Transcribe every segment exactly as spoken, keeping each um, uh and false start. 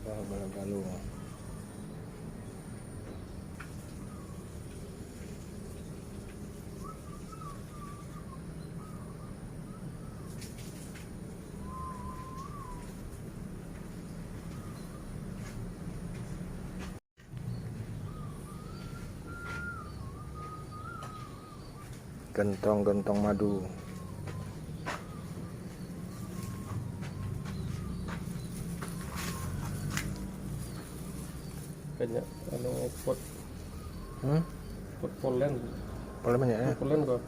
Wah, balagalo. Gentong-gentong madu. Banyak, anu, pot. Hmm? Pot polen. Polen banyak, ya? Polen ko.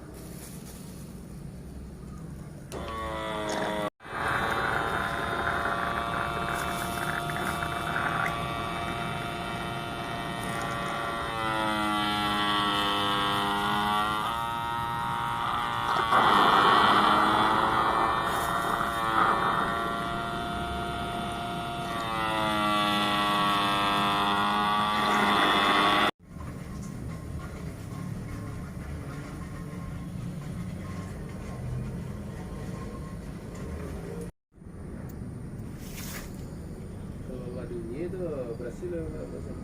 Kalau lah dingin tu, berhasil lah, tak pasang.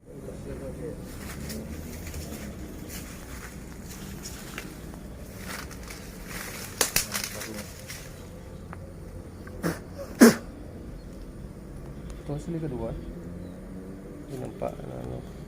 Berhasil pakai. Tu hasil yang kedua. Ini nampak, anu.